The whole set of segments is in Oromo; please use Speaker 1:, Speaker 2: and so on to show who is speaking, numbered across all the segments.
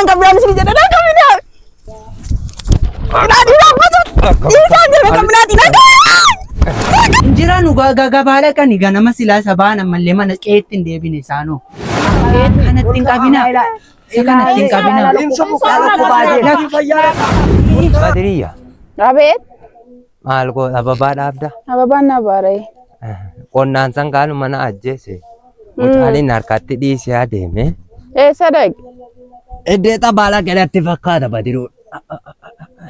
Speaker 1: Ilaalaan qabinaan isin jedhe nan qabinaa. Ilaalaan dhaabbatu. Dhiisaan jira qabinaatiin nan qabinaa.
Speaker 2: Injira nu gabaa dhaqani ganama silaa sabaan ammallee mana qeetti hin deebine isaanoo. Kanatti hin qabinaa. Isa kanatti hin qabinaa.
Speaker 3: Badiriya.
Speaker 1: Abeet.
Speaker 3: Maal goo ababaa dhaabda?
Speaker 1: Ababaan na baaree.
Speaker 3: Qonnaan sangaan mana ajjeese. Mucaaliin harkatti dhiisee adeeme.
Speaker 1: Eessa dhaqe?
Speaker 3: Iddoo xabaalaa galatti fakkaata badiruu.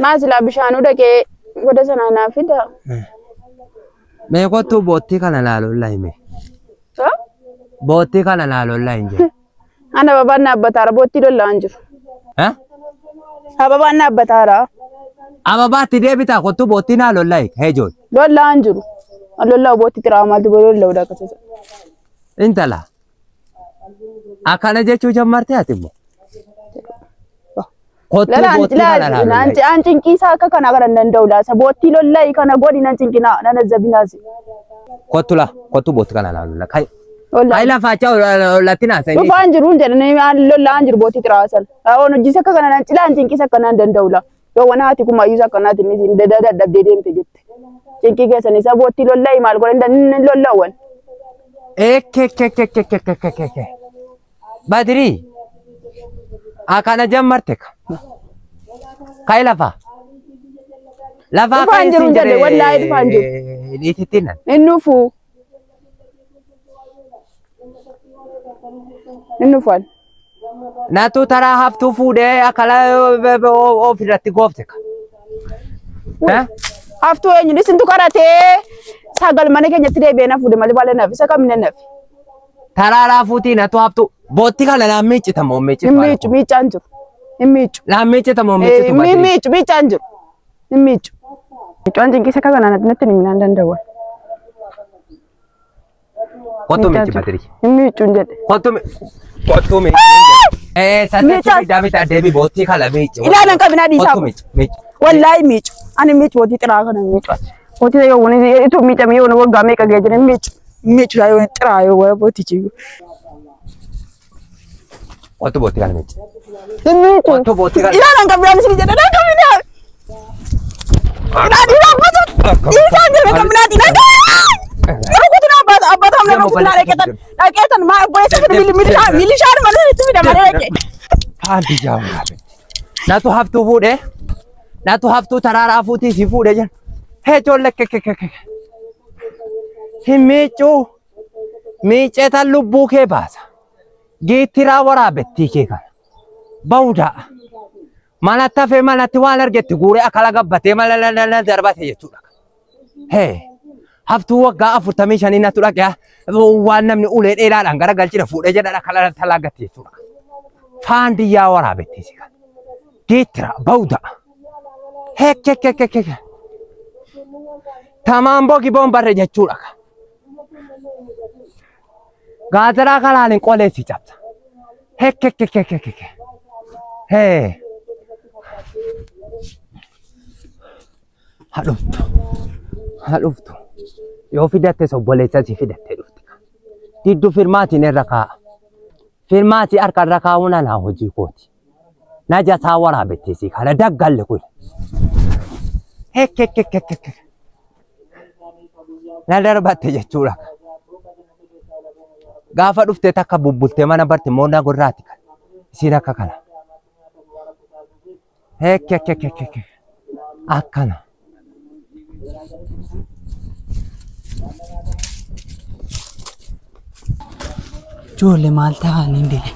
Speaker 1: Maa silaa bishaanuu dhaqee goda sanaa naa fida.
Speaker 3: Mee kottuu boottii kana laaluun hime. Boottii kana laaluun hin jiru.
Speaker 1: Ana ababaan dhaabbataara boottii lollaan jiru. Ababaan dhaabbataara.
Speaker 3: Ababaatti deebitaa kottuu boottii naa lollaa hee jool.
Speaker 1: Lollaan jiru. Lollaa boottii xiraa maaltu lollaa dhaqata.
Speaker 3: Intala. Akkana jechuu jammartee ati immoo. Kottuu boottii kana laaluun.
Speaker 1: An cinqiisaa akka kana gara hin danda'u laasa. Boottii lollaa kana godhi nan cinqinaa nan azzabinaasi.
Speaker 3: Kottu laa kottuu boottii kana laaluun. Kai. Kai lafaachaa ollatti naasanii.
Speaker 1: Dhufaan jiru hin jedhani lollaan jiru boottii xiraa sana. Oon hojii akka kana nan cilaa an cinqiisa akka nan danda'u laa. Yoo waan haati kun maayyuu akkanaati inni dadhabdee deemte jette. Cinqii keessan isa boottii lollaa maal godhan inni lollaawwan.
Speaker 3: Eekkeekkeekkeekkeekkeekke. Badirii. Akkana jammarte ka. Kai lafa. Lafaa
Speaker 1: Dhufaan jiru hin jedhe wallaahi dhufaan jiru.
Speaker 3: Niititti nan.
Speaker 1: Inni dhufuu. Inni dhufan.
Speaker 3: Natu taraa haftuu fuudhee akkala ofirratti goofte ka.
Speaker 1: Haftuu eenyu isintu qaratee sagal mana keenyatti deebi'ee na fuudhe malee baala naaf isa kamina naaf.
Speaker 3: Taraaraa fuutii natu haftuu boottii kana naan miiccita moo miiccitu?
Speaker 1: Hin miiccu miiccaan jiru. Hin miiccu.
Speaker 3: Naan miiccita moo miiccitu?
Speaker 1: Hin miiccu miiccaan jiru. Hin miiccu. Miiccaan cinqiisa akka kanaa natti hin minaan danda'u.
Speaker 3: Kottu miicci Badirii.
Speaker 1: Hin miiccu hin jedhe.
Speaker 3: Kottu kottu miicci. Sassachi fidaa bitaa deebi boottii kana miicci.
Speaker 1: Ilaalan qabinaa dhiisaa.
Speaker 3: Kottu miicci miicci.
Speaker 1: Wallaahi miiccu. Ani miiccu boottii xiraa kana miiccu. Boottii yoo wani itoo miicame yoo waggaa meeqa ga'e jedhee miiccu. Miiccu yoo wani xiraa yoo wani boottichi.
Speaker 3: Kottu boottii kana miicci.
Speaker 1: Hin miiccu.
Speaker 3: Kottu boottii kana.
Speaker 1: Ilaalan qabinaa isin jedhe nan qabinaa. Ilaalan dhaabbatu. Dhiisaan jira qabinaatiin nan qabinaa. Rukutu na abbata abbata hamna rukutu na dhaqeetan dhaqeetan maa obboleessa fide milishaan malee itti fide malee dhaqe.
Speaker 3: Haadhi jaawaa. Natu haftuu fuudhee. Natu haftuu taraaraa fuutii si fuudhee jira. Hee ijoollee kekkekkekke. Hin miiccuu. Miicceetan lubbuu kee baasa. Giittiraa waraabettii kee kana. Bawudaa. Manatti hafee manatti waan argetti guuree akkala gabbatee mala darbate jechuudha. Hee. Haftuu waggaa 45 natu dhaqee waan namni ulee dheeraadhaan gara galchina fuudhee jedha akkala talaagatti jechuudha. Faandiyyaa waraabettii si kana. Giittira bawudaa. Heekkeekkeekkeekke. Tamaan bogi boombarre jechuudha. Gaazexaa kanaan hin qoleessi cabsa. Heekkeekkeekkeekke. Hee. Hadhuftu. Hadhuftu. Yoo fidatte obboleessa si fidattee dhufti. Diddu firmaatiin irra kaa'a. Firmaatii harka irra kaa'uun anaa hojii kooti. Najasaa waraabettii si kana daggalle kun. Heekkeekkeekkeekke. Na darbatte jechuudha. Gaafa dhuftee takka bubbultee mana barte moona gurraati kan. Isiin akka kana. Heekkeekkeekkeekke. Akkana.
Speaker 2: Ijoollee maal ta'an hin dile.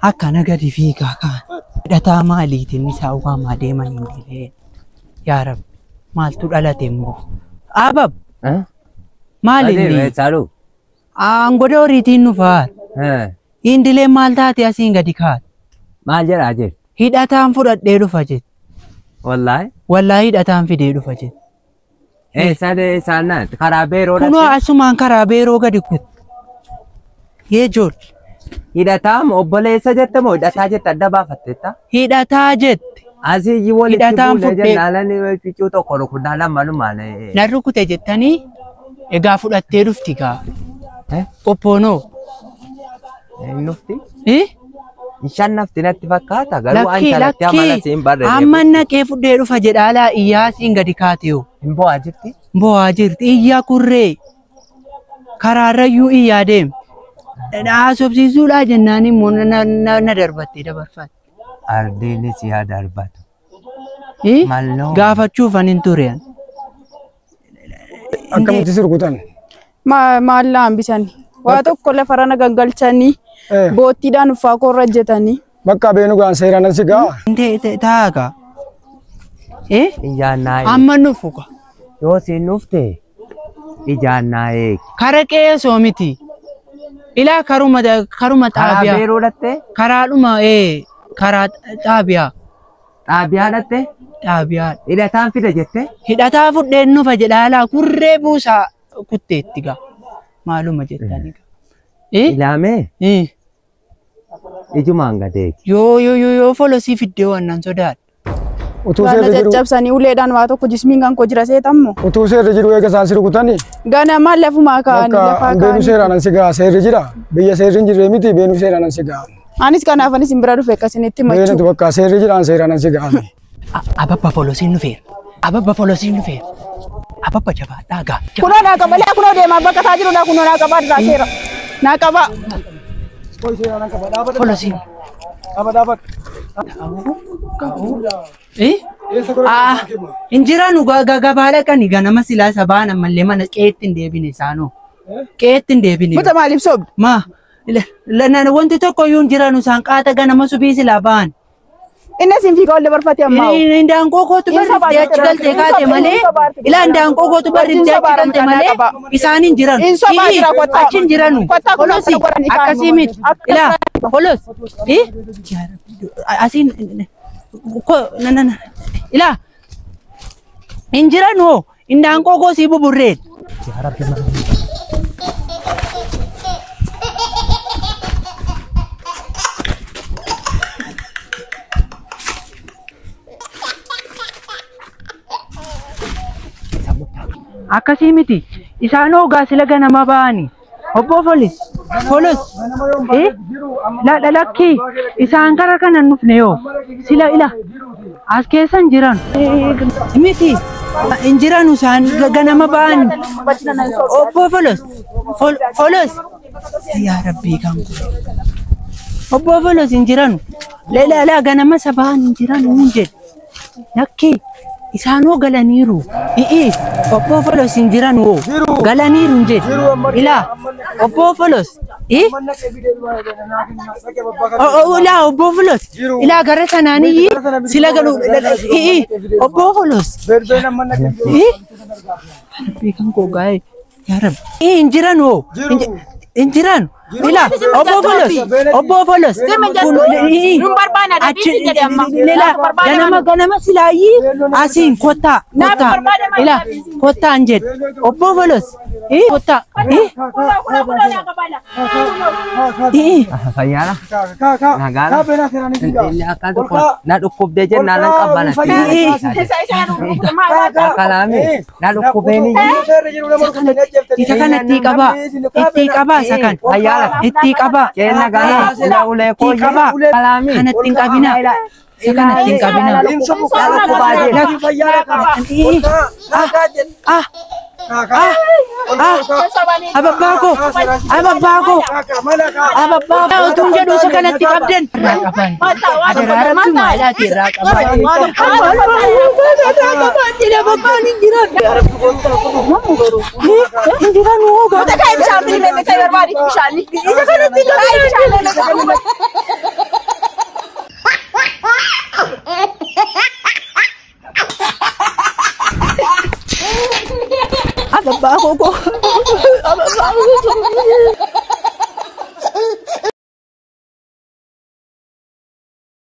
Speaker 2: Akkana gadi fiigaa kaan. Hidhataa maaliitiin isaa waamaa deeman hin dile. Yaa Rabbi maaltu dhalate immoo. Abab. Maal inni? Aangoda horiitiin nufaar. Indileen maal taate asiin gadi kaate?
Speaker 3: Maal jedhaa jirti?
Speaker 2: Hidhataan fudhadhee dhufa jette.
Speaker 3: Wallaahi?
Speaker 2: Wallaahi hidhataan fidee dhufa jette.
Speaker 3: Eessa isaan karaa beeroo
Speaker 2: Kunoo asumaan karaa beeroo gadi kutte. Yee ijoollee.
Speaker 3: Hidhataa obboleessa jette moo hidhataa jette adda baafatteetta?
Speaker 2: Hidhataa jette.
Speaker 3: Asii walitti buune jennaan ficcuu tokko rukunnaa lamanumaan.
Speaker 2: Na rukute jettanii egaa fudhattee dhufti gaa. Qophoonoo.
Speaker 3: Dhufti? Shannafti natti fakkaata garuu an
Speaker 2: Lakkii
Speaker 3: talatti amala
Speaker 2: lakkii
Speaker 3: siin barre.
Speaker 2: amma naqee fudhee dhufa jedhaa laa iyyaa siin gadi kaatee
Speaker 3: Hin bo'aa jirti.
Speaker 2: Bo'aa jirti iyyaa kurree karaarrayyuu iyyaa deem. Haasofsiisuudhaa jennaan immoo na darbattee dabarfatte.
Speaker 3: Ardiinis yaa darbatu.
Speaker 2: Eh?
Speaker 3: Malloo.
Speaker 2: Gaafachuuf ani hin ture.
Speaker 4: Akkamitti si rukutan?
Speaker 1: Maallaa hambisanii. Waa tokko lafarra na gangalchanii. Boottiidhaan uffaa koorra hojjetanii.
Speaker 4: Bakka beenu gaan seeraan asi gaa.
Speaker 2: Taaga. Eh?
Speaker 3: Ijaan naa eegi.
Speaker 2: Amma nufu ka.
Speaker 3: Yoo siin dhufte ijaan naa eegi.
Speaker 2: Kara qe'ee miti. Ilaa karuma karuma
Speaker 3: Karaa
Speaker 2: xaabiyaa.
Speaker 3: beeroo dhatte
Speaker 2: Karaadhuma karaa xaabiyaa.
Speaker 3: xaabiyaa dhatte
Speaker 2: Xaabiyaa.
Speaker 3: hidhataan fida jette.
Speaker 2: Hidhataa fudheen nufa jedhaa laa kurree buusaa kutteetti gaa. Maaluma jettanii gaa. Eh?
Speaker 3: Ilaamee
Speaker 2: Eh.
Speaker 3: ijumaan gadeeti.
Speaker 2: Yoo yoo yoo yoo folosii fiddee waan nan sodaadha.
Speaker 4: Utuu
Speaker 1: Waan na
Speaker 4: seerri jiru
Speaker 1: caccabsanii uleedhaan waa tokko jismiin kan koo jira seetammoo.
Speaker 4: utuu seerri jiru eega isaan si rukutani.
Speaker 1: Ganamaa lafumaa ka'anii
Speaker 4: Bakka
Speaker 1: lafaa
Speaker 4: beenu
Speaker 1: ka'anii.
Speaker 4: seeraan asi gaa seerri jira. Biyya seerri hin jirre miti beenu seeraan asi gaa.
Speaker 1: Anis kanaaf anis hin bira dhufe akkasinitti
Speaker 4: Beenatu
Speaker 1: machuu.
Speaker 4: bakka seerri jiraan seeraan asi gaa.
Speaker 2: Ababba folosiin dhufeera. Ababba folosiin dhufeera. Ababba jabaadhaa gaa.
Speaker 1: Kunoo naa qaba laa kunoo deemaa bakka isaa jiru laa kunoo naa qabaa irraa seera. Naa qabaa.
Speaker 2: Folosiin. Eh? Ah, injiraan gabaa dhaqanii ganama silaa sabaan ammallee mana qe'eetti hin deebine isaanoo. Qe'eetti hin deebine.
Speaker 1: Muta maaliif sobdu?
Speaker 2: Ma, wanti tokko iyyuu hin jiranu isaan qaata ganama subii silaa ba'an.
Speaker 1: Inni asiin fiigaa ol dabarfate ammaa.
Speaker 2: Indaanqoo kootu
Speaker 1: Inni sobaa
Speaker 2: barriftee achi galtee kaate
Speaker 1: Inni
Speaker 2: malee
Speaker 1: sobaa
Speaker 2: ilaa indaanqoo kootu barriftee achi galte malee isaan hin jiranu.
Speaker 1: Inni sobaa
Speaker 2: Ii,
Speaker 1: jira kottaa.
Speaker 2: Achi hin jiranu.
Speaker 1: Kottaa kun
Speaker 2: Holosi
Speaker 1: akkana godhanii kaa'an.
Speaker 2: akkasii miti. Ilaa holos. Asiin na ilaa hin jiranu hoo indaanqoo koo sii buburreen. Akkasii miti. Isaan hoogaa sila ganama ba'ani. Obbo Folis, Folos, eh? La lakkii isaan kara kana hin dhufne yoo sila ila as keessa hin jiran. Miti hin jiran isaan ganama ba'ani. Obbo Folos, Folos. Yaa Rabbii kan kun. Obbo Folos hin jiranu. La la ganama isa ba'an hin jiranu hin jedhu. Lakkii isaanoo galaniiru. I'ii obbo Folos hin jiranu hoo galaniiru hin jedhu. Ilaa obbo Folos. Ilaa obbo Folos. Ilaa gara sanaanii sila galu. I'ii obbo Folos. Rabbii kan koo gaa'e. Yaa Rabbi. Hin jiranu hoo. Hin jiranu. Ilaa obbo Folos. Obbo Folos.
Speaker 1: Nun barbaana
Speaker 2: Achi
Speaker 1: dhabii jedhe amma.
Speaker 2: lela ganama ganama silaayi asiin kottaa kottaa ila kottaa hin jedhu obbo Folos kottaa
Speaker 3: Fayyaadha. Nagaadha. Inni akka tokko na dhukkubdee jennaan nan qabbanatti. Akkalaame na dhukkubeeni.
Speaker 2: Isa kana itti qabaa itti qabaa isa kan itti qabaa
Speaker 3: Qeen nagaadha. Ulee ulee
Speaker 2: itti qabaa
Speaker 3: Kalaami.
Speaker 2: kana ittiin qabinaa isa kana ittiin qabinaa. Ah ah ah ababbaa koo ababbaa koo ababbaa koo utuun jedhu isa kanatti qabdan irraa qaban adaraa rabbi maalaati irraa qaban hin jiran hoo
Speaker 1: Muta kaa'e bishaan filimee ta'e barbaade bishaan. Isa kanatti kaa'e bishaan.
Speaker 2: Ababbaa koo koo ababbaa koo.